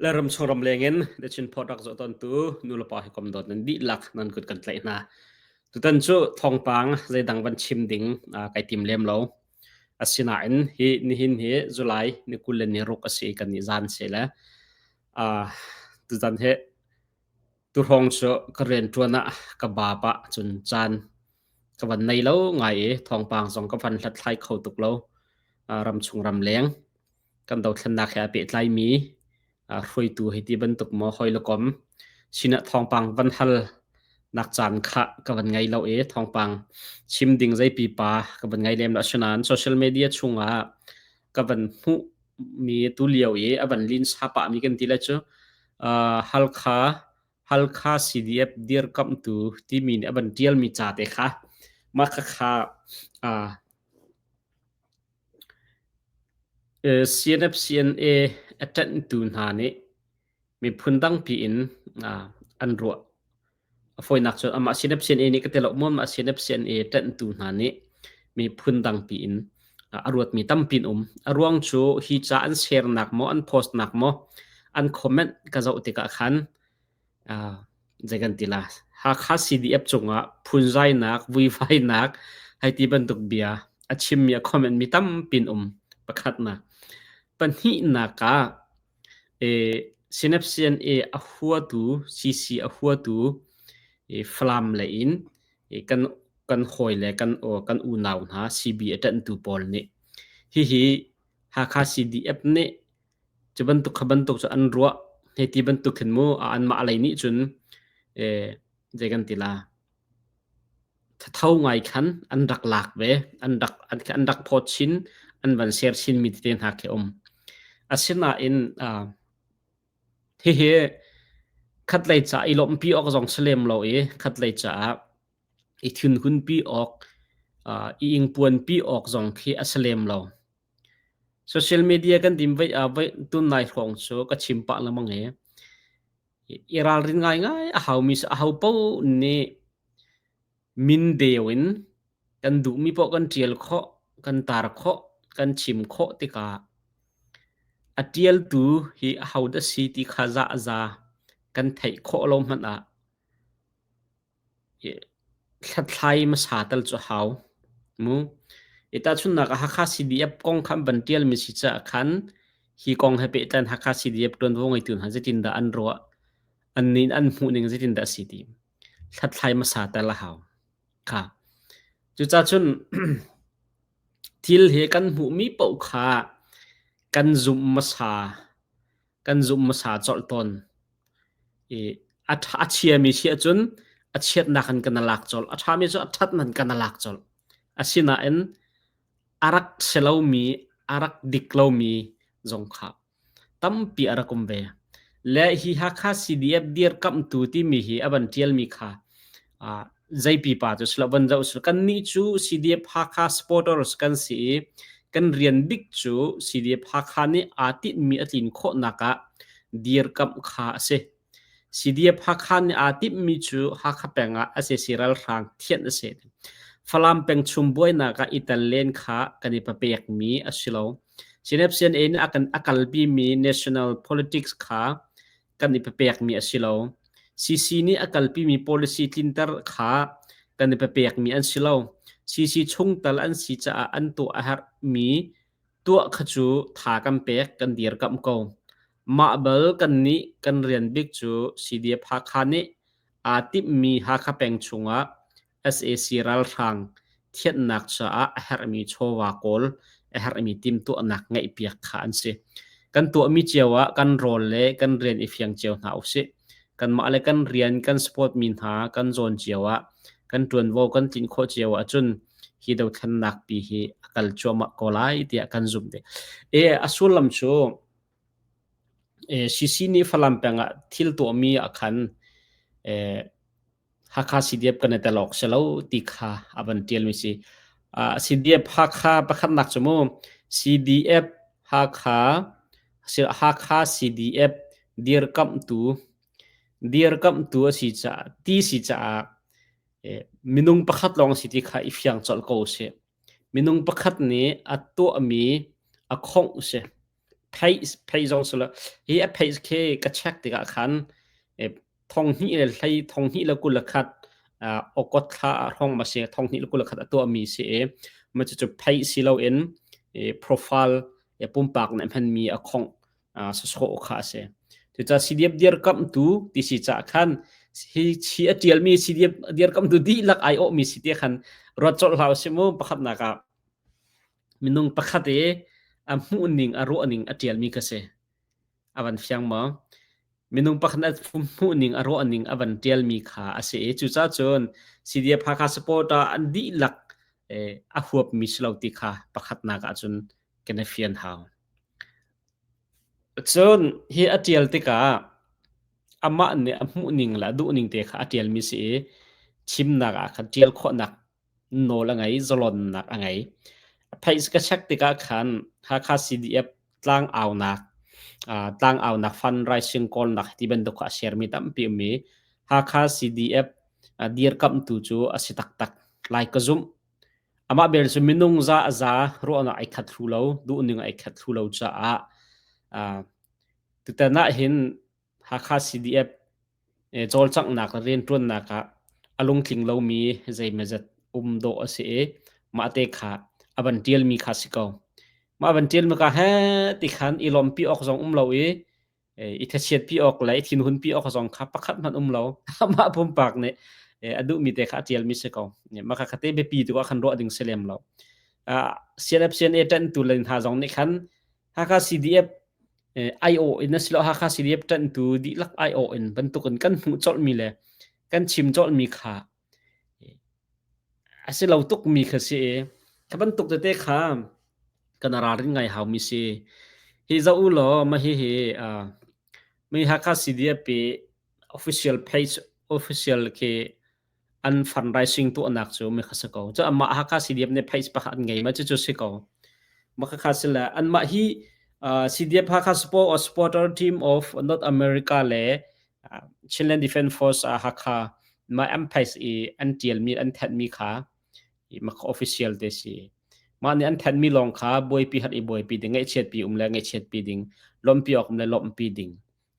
Le ramchung ramleng in The Chin Pod rak zoh tawntu nulepa hi kom dawt nan dihlak nan kut kan tlaih hna. Tutan cu thawngpang zeidang van chim ding kai tim lem lo. Asinain hi nihin hi July ni 20 le ni ruk a si kan nih zan si le tuzan hi tuhrawng cu ka rianṭuan ah ka ba pah cun caan ka van nei lo ngai i thawngpang zong ka van hlathlai kho tuk lo. Ramchung ramleng kan dothlennak he aa pehtlaimi hruaitu hei ti bantuk maw hawi le kom sinah thawngpang van hal nak caan kha ka van ngei lo i thawngpang chim ding zei pipa ka van ngei lem lo. Asinain social media chungah ka van hmuh mi tu lio i a van lin sapa mi kan ti le cu Halkha Halkha CDF dirkamhtu timi nih a van tial mi ca te kha mah khakha CNF-CNA a ṭanhtu hna nih miphun dangpi in an ruah. A fawinak cun amah CNF-CNA nih ka ti lo maw, amah CNF-CNA ṭanhtu hna nih miphun dangpi in a ruatmi tampi an um. A ruang cu hi ca an share-nak maw, an post-nak maw, an comment ka zoh tikah khan Zei kan ti la, Hakha CDF cungah phunzainak, vuivainak hei ti bantuk bia a chimmi a comment mi tampi an um. Pakhatnak. Pahnihnak ah CNFCNA a huatu, CC a huatu Falam lei in kan kan hawi le kan kan unau hna CB a ṭanhtu pawl nih hihi Hakha CDF nih Cu bantuk kha bantuk cu an ruah. Hei ti bantuk khin mu anmah lei nih cun zei kan ti la thatho ngai khan an rak lak ve an rak an rak phawt chin an van share chin mi tete hna khi um. Asinain hihi khatlei ca i lawmhpi awk zong si lem lo i khatlei caah i thinhunpi awk i ingpuanpi awk zong khi a si lem lo. Social media kan dim voi ah voi tunlai hrawng cu ka chim pah lengmang i i ralrin ngaingai a haumi cu ahopaoh nih min deu in kan duhmi paoh kan ṭial khawh, kan tar khawh, kan chim khawh tikah a ṭialtu hi ahodah si ti kha zahza kan theih khawh lo hmanh ah Hlathlai hmasa tal cu a hau mu. I tahchunhnak ah Hakha CDF kong kha an van ṭialmi si caah khan hi kong he pehtlai in Hakha CDF ṭuanvo ngeitu hna zeitindah an ruah, an nih an hmuhning zeitindah a si ti hlathlai hmasa tal a hau. Kha. Cucaah cun thil hi kan hmuhmi paoh kha kan zumh hmasa kan zumh hmasa colh tawn. I a a chiami si ahcun a chiatnak in kan lak colh. A ṭhami cu a ṭhatnak in kan lak colh. Asinain a rak si lomi, a rak dik lomi zong kha tampi a rak um ve. Le hi Hakha CDF dirkamhtu timi hi a van ṭialmi kha zei pipa cu si lo van zoh si kannih cu CDF Hakha supporters kan si i kan rian bik cu CDF Hakha nih aa tinhmi a tlin khawhnak ah dirkamh kha a si. CDF Hakha nih aa timhmi cu Hakha peng ah sac ralhrang thianh a si. Falam peng chung buainak ah i tel len kha kan i papekmi a si lo. CNF-CNA nih a kan a kalpimi national politics kha kan i papekmi a si lo. CC nih a kalpimi policy tlinter kha kan i papekmi an si lo. CC chungtel an si caah an tuah a herhmi tuah kha cu tha kan pek, kan dirkamh ko. Mah bal kannih kan rian bik cu CDF Hakha nih aa timhmi Hakha peng chungah sac ralhrang thianhnak caah a herhmi chawva kawl, a herhmi timhtuahnak ngeihpiak kha an si. Kan tuahmi cio ah kan rawl le kan rian i fiang cio hna usih. Kanmah le kan rian kan support mi hna kan zawn cio ah kan ṭuanvo kan tlinh khawh cio ahcun hi dothlennak pi hi a kal cuahmah ko lai tiah kan zumh ve. E a sullam cu CC nih Falam peng ah thil tuahmi ah khan Hakha CDF kan i tel awk si lo ti kha a van ṭialmi si. CDF Hakha pakhatnak cu mu CDF Hakha Hakha CDF dirkamhtu dirkamhtu a si caah ti si caah minung pakhat lawng si ti kha i fiang colh ko usih. Minung pakhat nih a tuahmi a khongh si. Pheih pheih zong si lo. Hi a pheih khi ka check tikah khan thong hnih le hlei thong hnih le 21 August thla ah hrawng ma si thong hnih le 21 a tuahmi si i ma cucu pheih si loin profile pumpak nih hmanmi a khongh sawsawh kha a si. Cucaah CDF dirkamhtu ti si caah khan hi chi a ṭialmi CDF dirkamhtu dihlak ai awhmi si ti khan ruat colh hlah usih mu pakhatnak ah minung pakhat i a hmuhning a ruahning a ṭialmi ka si. A van fiang maw? Minung pakhat a hmuhning a ruahning a van ṭialmi kha a si i cucaah cun CDF Hakha supporter an dihlak a huapmi si lo ti kha pakhatnak ahcun kan i fian hau. Cun hi a ṭial tikah amah nih a hmuhning le a duhning te kha a ṭialmi si i chimnak ah khan ṭial khawhnak nawl a ngei, zalonnak a ngei. A pheih ka check tikah khan Hakha CDF tlangaunak tlangaunak fundraising kawlnak ti bantuk kha a share-mi tampi um i Hakha CDF dirkamhtu cu a si taktak lai ka zumh. Amah bel cu minung za a za ruahnak ai khat thlu lo, duhning ai khat thlu lo caah tutan ah hin Hakha CDF cawlcanghnak le rianṭuannak ah a lungtling lomi zeimawzat um dawh a si i mahte kha a van ṭialmi kha si ko. Mah van ṭialmi ka he ti khan i lawmhpi awk zong um lo i i thachiatpi awk le i thinhunpi awk zong kha pakhat hmanh um lo. Amah pumpak nih a duhmi te kha a ṭialmi si ko. Mah kha khate biapi tu ah khan ruah ding si lem lo. CNF CNA ṭanhtu le hna zong nih khan Hakha CDF aiawh in asiloah Hakha CDF ṭanhtu dihlak aiawh in bantukin kan hmuh colhmi le kan chim colhmi kha a si lo tukmi kha si i kha bantuk tete kha kan ralrin ngai haumi si. Hi zoh u law mah hihi mi Hakha CDF i official page official khi an fundraising tuahnak cu mi kha si ko. Cu amah Hakha CDF nih page pakhat an ngei ma cucu si ko. Mah khakha si le anmah hi uh, CDF Hakha Support or Supporter Team of North America le uh, Chinland Defense Force uh, Hakha ma an page i an tialmi an thenhmi kha i mah official te si. Mah nih an thenhmi lawng kha buaipi hat i buaipi ding ngaihchiatpi um le ngaihchiatpi ding lawmhpi awk um le lawmhpi ding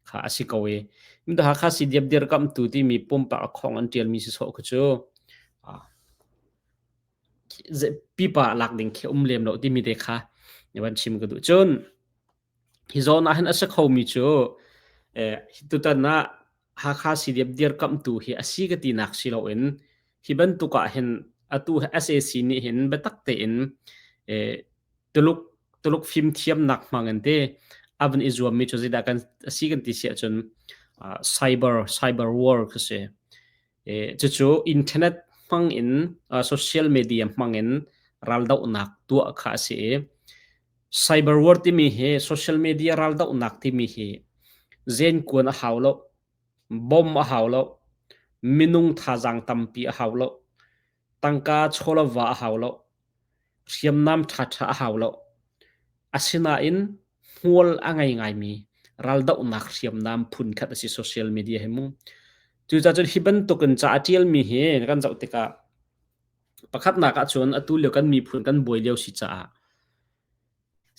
kha a si ko i mi Hakha CDF dirkamhtu timi pumpak a khong an ṭialmi si sawh khi cu pipa lak ding khi um lem lo timi te kha van chim ka duh. Cun hi zawn ah hin a si khomi cu tutan ah Hakha CDF dirkamhtu hi a si ka tinak si loin hi bantuk ah hin atu SAC nih hin biatak tein Tuluk Tuluk fimthiamnak hmang in te a van i zuammi cu zeidah kan a si kan ti si ahcun uh, cyber cyber war kha si. E, cucu internet hmang in uh, social media hmang in raldohnak tuah kha a si i cyber war timi hi social media raldohnak timi hi zen kuan a hau lo bom a hau lo minung thazaang tampi a hau lo tangka chawlava a hau lo Hriamnam ṭhaṭha a hau lo. Asinain hmual a ngei ngaimi raldohnak hriamnam phunkhat a si social media hi mu. Cucaah cun hi bantukin ca a ṭialmi hi kan zoh tikah pakhatnak ahcun atu lio kan miphun kan buai lio si caah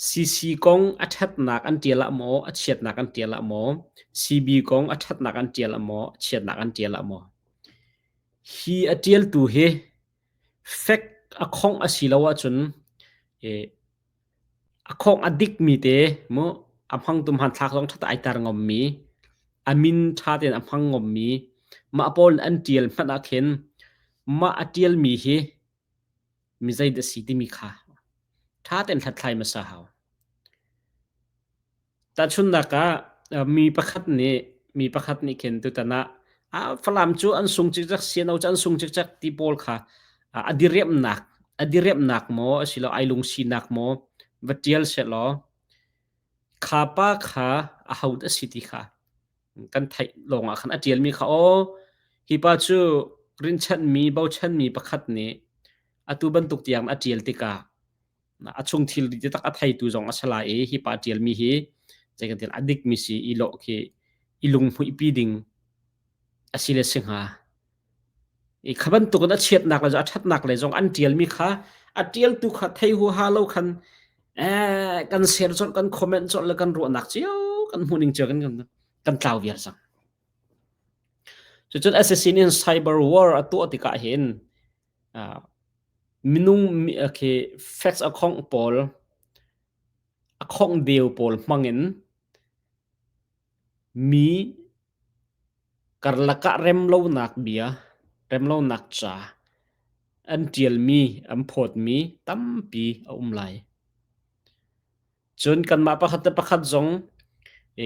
CC kong a ṭhatnak an ṭial ah maw, a chiatnak an ṭial ah maw, CB kong a ṭhatnak an ṭial ah maw, a chiatnak an ṭial ah maw. Hi a ṭialtu hi Fek a khongh a si lo ahcun a khongh a dikmi te mu a hmangtu hmanthlak zong ṭha ai tar ngommi, a min ṭha tein a hmang ngommi, mah pawl an ṭial hmanh ah khin mah a ṭialmi hi mi zeidah a si timi kha ṭha tein hlathlai hmasa hau. Tahchunhnak ah mi pakhat nih mi pakhat nih khin tutan ah Falam cu an sung cikcek, CNO cu an sung cikcek ti pawl kha a diriamhnak a diriamhnak maw asilo ai lungsinak maw va ṭial sehlaw kha pa kha aho dah a si ti kha kan theih lawngah khan a ṭialmi kha aw hi pa cu rinchanhmi bochanmi pakhat nih atu bantuk tiang a ṭial tikah a chung thilri taktak a theitu zong a si lai i hi pa ṭialmi hi zei kan ti a dikmi si i lawh khi i lunghmuihpi ding a si le si hnga. I kha bantukin a chiatnak le a ṭhatnak le zong an ṭialmi kha a ṭialtu kha thei huaha lo khan. Eh, kan share colh, kan comment colh le kan ruahnak cio, kan hmuhning cio kan kan kan tlau viar cang. Cucun SSC nih cyber war a tuah tikah hin uh, minung khi facts a khongh pawl a khongh deu pawl hmangin mi karlak ah remlonak bia remlonak ca an ṭialmi an phawtmi tampi a um lai. Cun kanmah pakhat le pakhat zong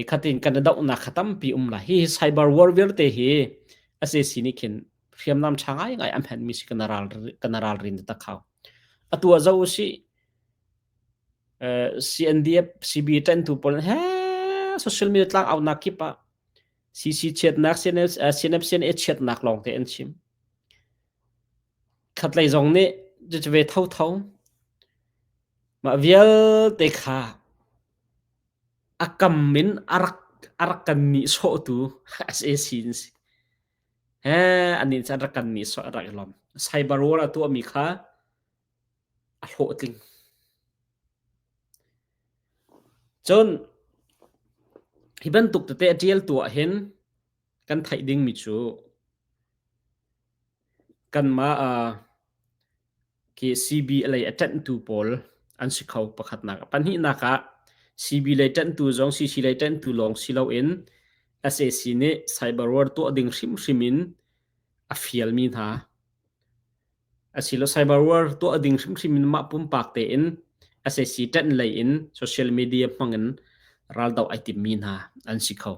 khatin kan i dohnak kha tampi um lai. Hihi cyber war vialte hi SAC nih khin hriamnam ṭha ngaingai a hmanmi si kan ral kan ralrin tak hau. Atu ah zoh usih CNDF CB ṭanhtu pawl he social media tlang aunak kip ah CC chiatnak CNF CNF CNA chiatnak lawng te an chim. Khatlei zong nih cucu ve thotho. Mah vialte kha a kam in a rak a rak kan nihsawhtu sac an si. He annih cu an rak kan nihsawh an rak i lawm. Cyber war a tuahmi kha a hlawhtling. Cun hi bantuk tete a ṭialtu ahhin kan theih dingmi cu kanmah uh, khi CB lei a ṭanhtu pawl an si kho pakhatnak. Pahnihnak ah CB lei ṭanhtu zong CC lei ṭanhtu lawng si loin SAC nih cyber war tuah ding hrimhrim in a fialmi hna asilo cyber war tuah ding hrimhrim in mah pumpak tein SAC ṭanh lei in social media hmangin raldoh ai timmi hna an si kho.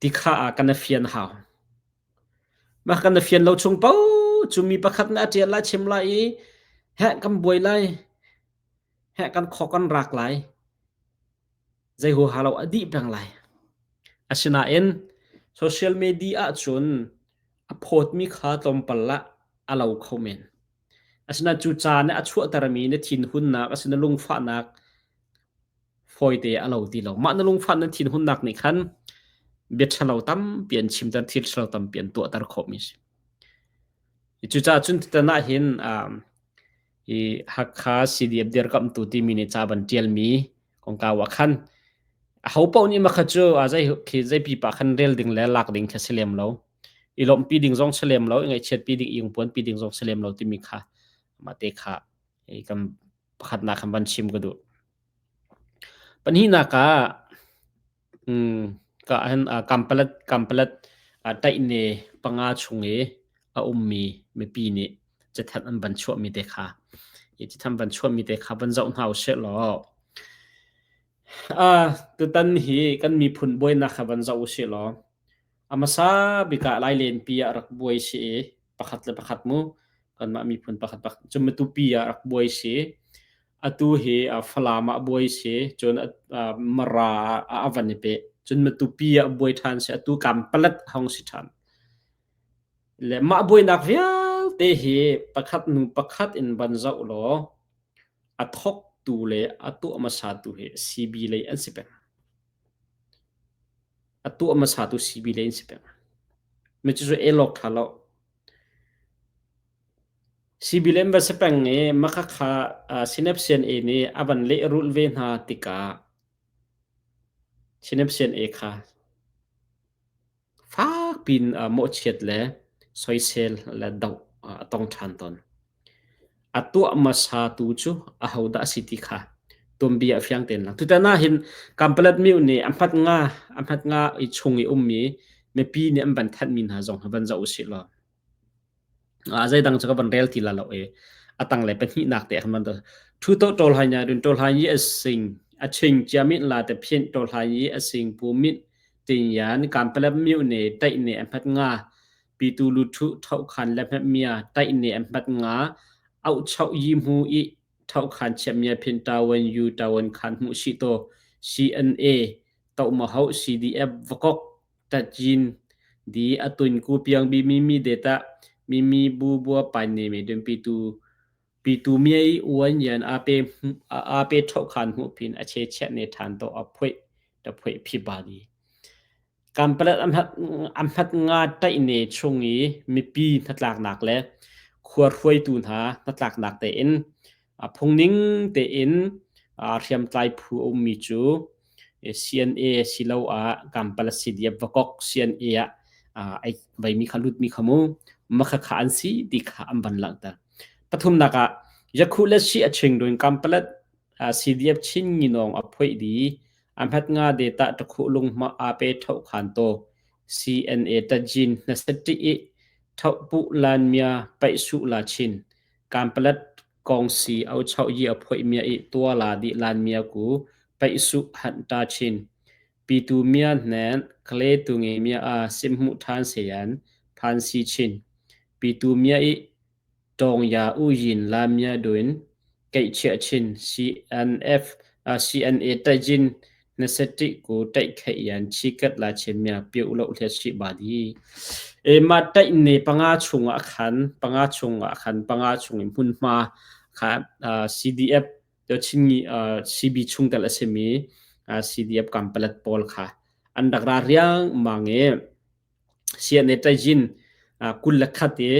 Tikha ah kan i fian hau. Mah kan i fian lo chung paoh cu mi pakhat nih a ṭial lai chim lai i heh kan buai lai, heh kan khok kan rak lai, zei huaha lo a dih peng lai. Asinain social media ahcun a phawtmi kha tlawmpal ah a lo kho men. Asinain cu ca nih a chuahtermi na thinhunnak asina lungfahnak fawite a lo ti lo. Mah na lungfah na thinhunnak nih khan bia ṭhalo tampi an chimter, thil ṭhalo tampi an tuahter khawhmi a si. Cucaah cun tutan ah hin hi Hakha CDF dirkamhtu timi nih ca van ṭialmi kongkau ah khan aho paoh nih makha cu zei khi zei pipa khan rel ding le lak ding kha si lem lo. I lawmhpi ding zong si lem lo, i ngaihchiatpi ding, i ungpuanpi ding zong si lem lo timi kha mah te kha kan pakhatnak khan van chim ka duh. Pahnihnak ah ka hin Kampalet Kampalet taihne panga chung i a ummi mipi nih cathanh an van chuahmi te kha hi cathanh van chuahmi te kha van zoh hna usih law tutan hi kan miphun buainak kha van zoh usih law a hmasa bik ah Lailenpi ah rak buai si i pakhat le pakhat mu kanmah miphun pakhat pakhat cu Matupi ah rak buai si atu hi Falam ah buai si cun Mara ah a van i peh cun Matupi ah buai ṭhan si atu Kampalet hong si ṭhan le mah buainak vialte hi pakhat hnu pakhat in van zoh law a thawktu le a tuah hmasatu hi CB lei an si peng. A tuah hmasatu CB lei an si peng. Mi cucu elawk ṭha lo. CB lei an va si peng i makhakha Synapsian A nih a van lehrulh ve hna tikah Synapsian A kha Fakpi in mawhchiat le soisel le doh a tong ṭhan tawn. A tuah hmasatu cu ahodah a si ti kha tuanbia a fiang tein lang. Tutan ah hin Kampalet myu nih a hmat nga a hmat nga i chung i ummi mipi nih an van thanhmi hna zong hi van zoh usih law zeidang cu ka van rel ti la lo i a tanglei pahnihnak te khan van Thu to ṭawl hai nya dun ṭawl hai yi a sing a ching chia min la te phian ṭawl hai yi a sing pu min tin yan kampalap miu ne taih ne a hmat nga pi tu lu thu thau khan le hmat mia taih ne a hmat nga au chau yi mu i thau khan chia mia phin tawan yu tawan khan mu si to CNA to ma hau CDF vakok Tacin di a tun ku piang bi mi mi data mi mi bu bua pan ne me dun pi tu pi tu mi i uan yan a pe a pe tho khan hu pin a che chet ne than to a phoi ta phoi phi ba di kampalat am hat am hat nga tai ne chung i mipi hnatlak nak le khua hruaitu hna hnatlak nak te in. Phungning tein hriamtlai phu a ummi cu CNA siloah Kampala CDF Vakok CNA ah ai veimi kha lutmi kha mu makha kha an si ti kha an van langhter. Pathumnak ah Yakhu le Si a ching duin Kampalat CDF Chin Nginawng a phoih di a hmat nga de ta takhu lung ma a pe tho khan to CNA tajin na seti i tho pu lan mia pai su la chin Kampalat kong si au chau yi a phoih mia i tua la di lan mia ku pai su han ta chin pi tu mia hnen kle tu nge mia a sim mu than se yan phan si chin pi tu mia i tawng ya u yin la mia duin keihchiah chin CNF CNA tajin na seti ku taih kheih yan chikat la chin mia piu lo hlet si ba di e ma taih ne panga chungah khan panga chungah khan panga chung in hmunhma kha CDF to chingi CB chungtel asimi CDF kampalat pawl kha an rak ra riang mang e CNA tajin 21 e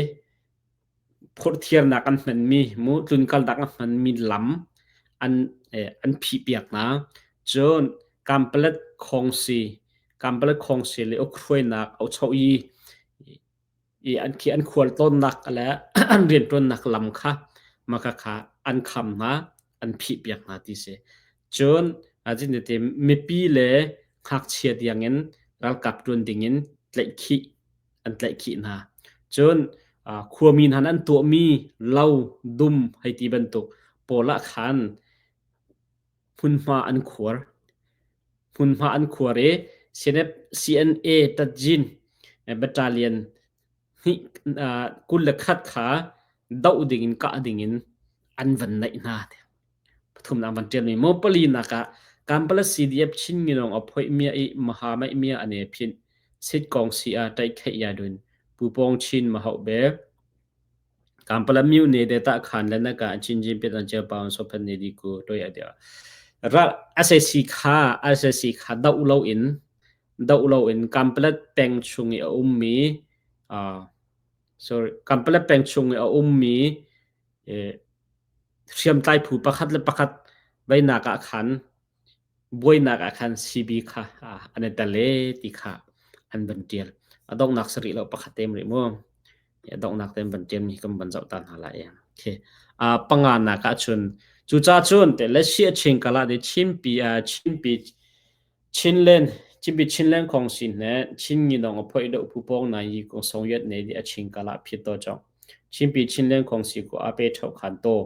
phorhthiarnak an hmanmi mu tlunkalnak an hmanmi lam an an phihpiak hna. Cun Kampalet Khawngsi Kampalet Khawngsi le ukhruainak aucho i i an khi an khualtlawnnak le an rianṭuannak lam kha maka kha an kham hna an phihpiak hna ti si. Cun te mipi le ngakchia tiangin ralkap ṭuan dingin tlaihkhih an tlaihkhih hna. Cun khuami hna an tuahmi lo, dum hei ti bantuk pawl ah khan hmunhma an khuar. Hmunhma an khuar i CNA Tatjin Battalion 21 kha doh dingin kah dingin an van naih hna. Pathumnak van ṭialmi maw palinak ah Kampala CDF Chin minung a phoih mia i Maha Maih mia ane phinh sit kong si a ṭaih kheih ya dun Pu Pawng Chin ma hauh be Kampala myu ne de ta khan le na ka Chin Jin pet an cheu paun so phan ne di ku toi a dia ra SAC kha SAC kha doh lo in doh lo in Kampala peng chung i a ummi sorry Kampala peng chung i a ummi hriamtlai phu pakhat le pakhat veinak ah khan buainak ah khan CB kha an i tel e ti kha an van ṭial. A donghnak si rih lo pakhat te rih mu. A donghnak te van ṭial mi kan van zoh ta hna lai. Okay. Panganak ah cun cucaah cun te le si a ching kala de Chinpi Chinpi Chinlen Chinpi Chinlen khong sin ne Chin ngi dong a phoi do phu pong na yi kong song yet ne di a ching kala phit to chong Chinpi Chinlen khong si ko a pe thau khan to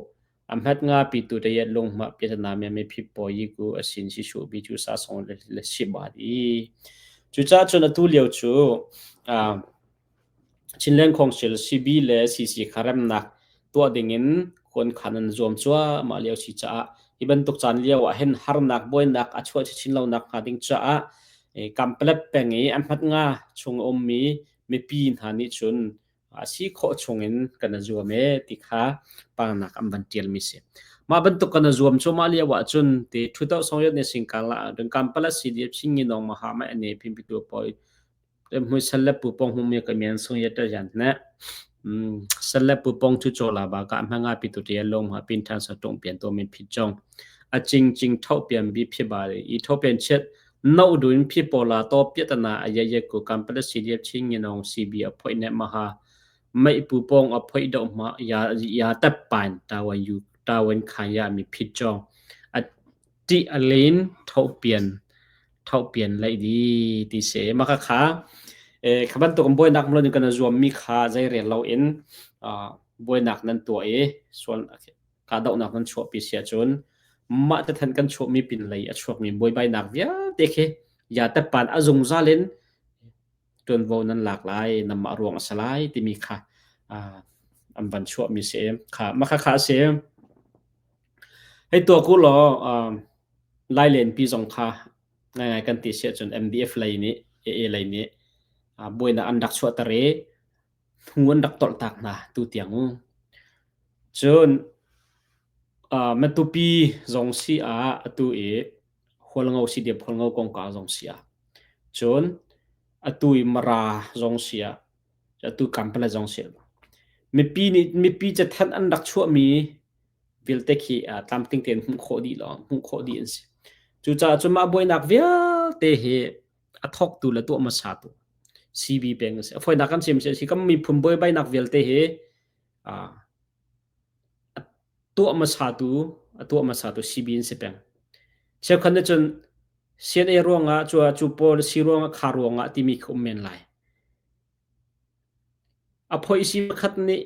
a hmat nga pi tu te yet lung ma pi na me me phi po yi ku a sin si shu bi chu sa song le le si ba di chu cha chun atu liu chu a Chinland Council CB le CC kha remnak tuah dingin khuankhan an zuam cuahmah lio si caah hi bantuk caan lio ah hin harnak buainak a chuah chin lonak hnga ding caah Kamplet peng i a hmat nga chung a ummi mipi hna nih cun a si khawh chungin kan i zuam e ti kha pangnak an van ṭialmi si. Mah bantuk kan i zuam cuahmah lio ah cun ti ṭhuto song ne singkal ah Kampala CDF Chinginong Maha Mai ane phimpitu poi Hmui sal le pu pong hmu mi ka mian sung ye ta jan ne. Sal le pu pong chu cho la ba ka hma nga pi tu tia long ha pin than sa tong pian to min phi chong. A ching ching tho pian bi phi ba i tho pian chet no duin phi po la to pia ta na a ye ye ku kam pa si dia ching ngi nong si bi a phoi ne ma ha mai pu pong a phoi do ma ya ya tap pan ta wan yu ta wan khan ya mi phi chong. A ti a len tho pian thohpian laih di ti si. Mah khakha kha bantuk in buainak mlon in kan zuammi kha zeirel loin buainak nan tuah i sual kahdohnak nan chuahpi si ahcun mah tathan kan chuahmi pinlei a chuakmi buaibainak vialte khi ya tepan a zungzal in ṭuanvo nan lak lai namah ruang a si lai timi kha an van chuahmi si. Kha mah khakha a si. Hei tuak u law Lailenpi zong kha ngaingai kan ti si ahcun MDF lei nih AA lei nih buainak an rak chuahter i hnu an rak tolhtak hna tutiang u. Cun Matupi zong si ah atu i Hualngo CDF Hualngo kongkau zong si ah cun atu i Mara zong si ah atu Kampala zong si ah mipi nih mipi cathanh an rak chuahmi. Vialte khi tlamtling tein hmuh khawh dih lawng hmuh khawh dih an si. Cucaah cun mah buainak vialte hi a thawktu le tuah hmasatu CB peng a si. A fawinak kan chim si kan miphun buaibainak vialte hi a tuah hmasatu a tuah hmasatu CB an si peng. Cheukhat nih cun CNA ruangah cu cu pawl si ruangah kha ruangah timi kha um men lai. A phoihsi pakhat nih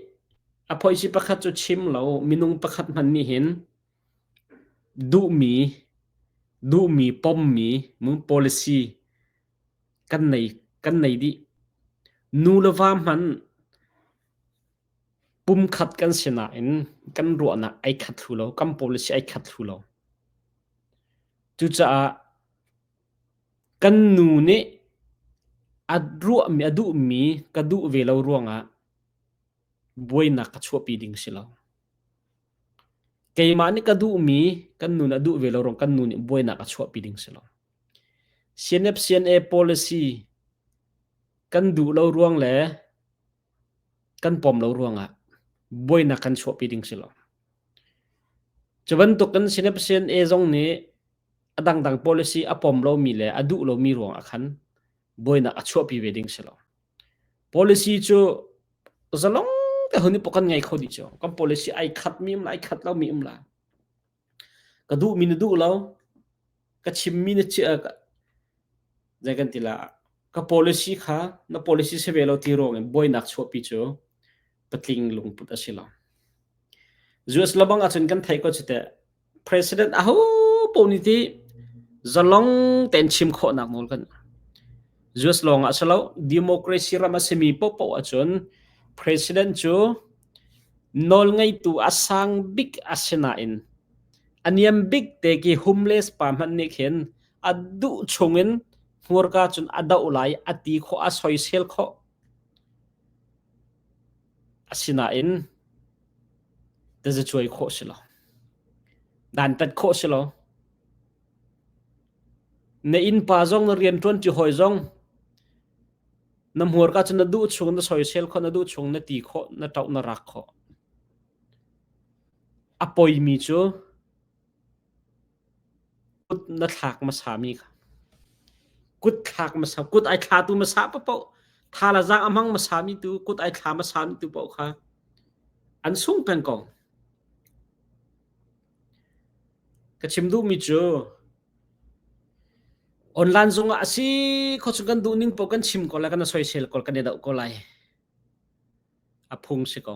a phoihsi pakhat cu chim lo minung pakhat hmanh nih hin duhmi duhmi pommi policy kan nei kan nei dih. Nu le va hmanh pumkhat kan si nain kan ruahnak ai khat thlu lo, kan policy ai khat thlu lo. Cucaah Kan nu nih a ruahmi a duhmi ka duh ve lo ruangah buainak ka chuahpi ding si lo. Keimah nih ka duhmi kan nu nih a duh ve lo ruang kan nu nih buainak a chuahpi ding si lo. CNF CNA policy kan duh lo ruang le kan pom lo ruangah buainak kan chuahpi ding si lo. Cu bantuk in CNF CNA zong nih a dangdang policy a pom lomi le a duh lomi ruangah khan buainak a chuahpi ve ding si lo. Policy cu zalong te hun i kan ngei kho dih cu. Kan policy ai khat mi um la, ai khat lo mi um la. Ka duh mi na duh lo, ka chim mi na zei kan ti la, ka policy kha na policy si ve lo ti ruang in buainak chuahpi cu patling lungput a si lo. US labang ahcun kan theih ko cu teh President aho paoh nih ti zalong tein chim khawhnak nawl kan US lawng ah si lo democracy ram a simi paohpaoh ahcun president cu nawlngeitu a sang bik a si nain a niam bik te ki homeless pa hmanh nih khin a duh chungin hmurka cun a doh lai a ti khawh a soisel khawh asinain tazacuai khawh si lo. Dantat khawh si lo. Na innpa zong na rianṭuanṭi hawi zong na hmurka cu na duh chung na soisel khawh, na duh chung na ti khawh, na ṭoh na rak khawh. A poimi cu kut na thlak hmasami kha kut thlak hmasa kut ai thlatu hmasa paohpaoh tha le zaang a hmang hmasami tu kut ai thla hmasami tu paoh kha an sung peng ko. Ka chim duhmi cu online zungah a si kho chung kan duh ning paoh kan chim ko lai kan soisel ko kan i doh ko lai. A phung si ko.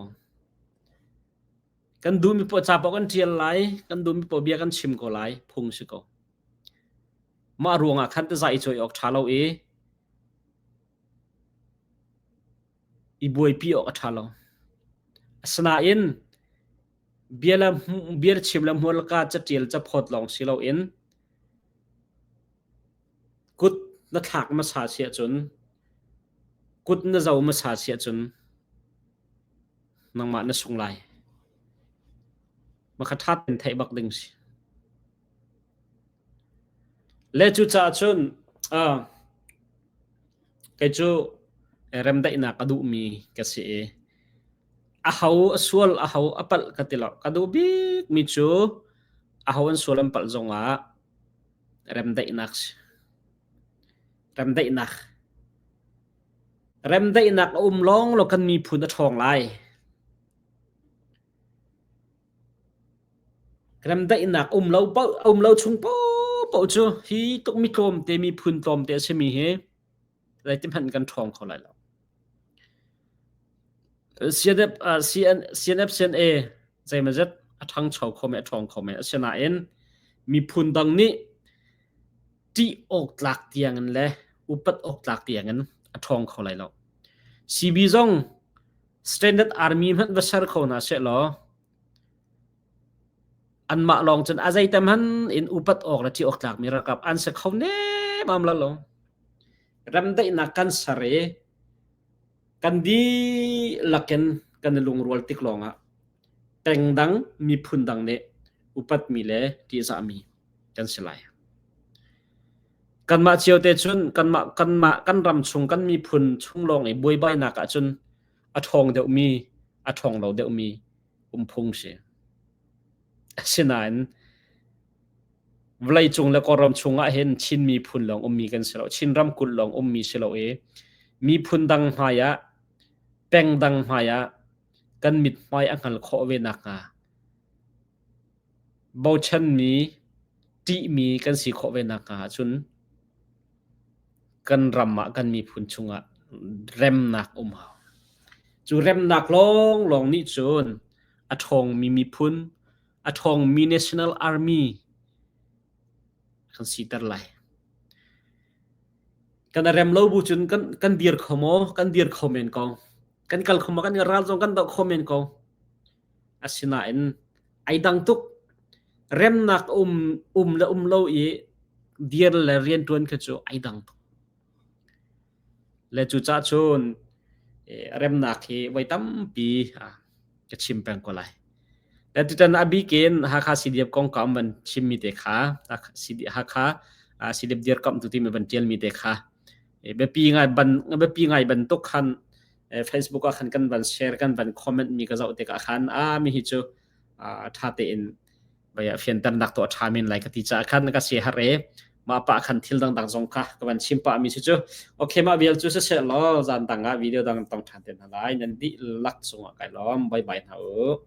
Kan duhmi paoh ca paoh kan ṭial lai, kan duhmi paoh bia kan chim ko lai, phung si ko. Mah ruangah khan taza i cawi awk ṭha lo i i buaipi awk a ṭha lo. Asinain bia le bia chim le hmualka caṭial caphawt lawng si loin kut na thlak hmasa si ahcun kut na zo hmasa si ahcun nangmah na sung lai. Maka ṭha tein theih bak ding si. Le cucaah cun uh, kei cu remdaihnak a duhmi ka si i aho a sual aho a palh ka ti lo. Ka duh bikmi cu aho an sual an palh zongah remdaihnak si. Remdaihnak. Remdaihnak a um lawng law kan miphun a ṭhawng lai. Remdaihnak um lo paoh um lo chung paohpaoh cu hi tluk mi tlawmte miphun tlawmte a simi hi zeiti hmanh kan ṭhawng kho lai lo. CNF, CN, CNF CNA zeimazet a ṭhangcho kho men a ṭhawng kho men asinain miphun dang nih ṭih awk tlak tiangin le upat awk tlak tiangin a ṭhawng kho lai lo. CB zong Standard Army hmanh va ser kho hna sehlaw anmah lawng cun a zeitem han in upat awk le ṭih awk tlakmi ralkap an si kho nemam lo lo. Remdaihnak kan ser i kan dihlak in kan i lungrual tik lawngah peng dang miphun dang nih upatmi le ṭihzahmi kan si lai. Kanmah cio te cun kanmah kanmah kan ram chung kan miphun chung lawng i buaibainak ahcun a ṭhawng deuhmi a ṭhawng lo deuhmi um phung si. Asinain vawleicung le Kawlram chungah hin Chin miphun lawng ummi kan si lo. Chin ramkulh lawng ummi si lo i miphun dang hmai ah peng dang hmai ah kan mithmai a hngal khawh ve nakhnga bochanmi ṭihmi kan si khawh ve nakhnga ahcun kan ram ah kan miphun chungah remnak um hau. Cu remnak lawnglawng nih cun a ṭhawngmi miphun, a ṭhawngmi national army kan siter lai. Kan rem lo bu cun kan kan dir kho maw? Kan dir kho men ko. Kan kal kho maw? Kan ral zong kan doh kho men ko. Asinain ai dang tuk. Remnak um um le um lo i dir le rianṭuan kha cu ai dang tuk. Le cucaah cun remnak hi voi tampi ka chim peng ko lai. Le tutan a bik in Hakha CDF kongkau an van chimmi te kha Hakha CDF dirkamhtu timi van ṭialmi te kha biapi ngai ban biapi ngai bantuk khan Facebook ah khan kan van share kan van comment mi ka zoh tikah khan a mi hi cu ṭha tein vai ah fianternak tuah ṭha men lai ka ti caah khan ka si har e mah pah khan thil dangdang zong kha ka van chim pah mi si cu okay mah vial cu siseh law zan dang ah video dang tong ṭhan te hna lai nan dihlak cungah kai lawm bye bye hna u.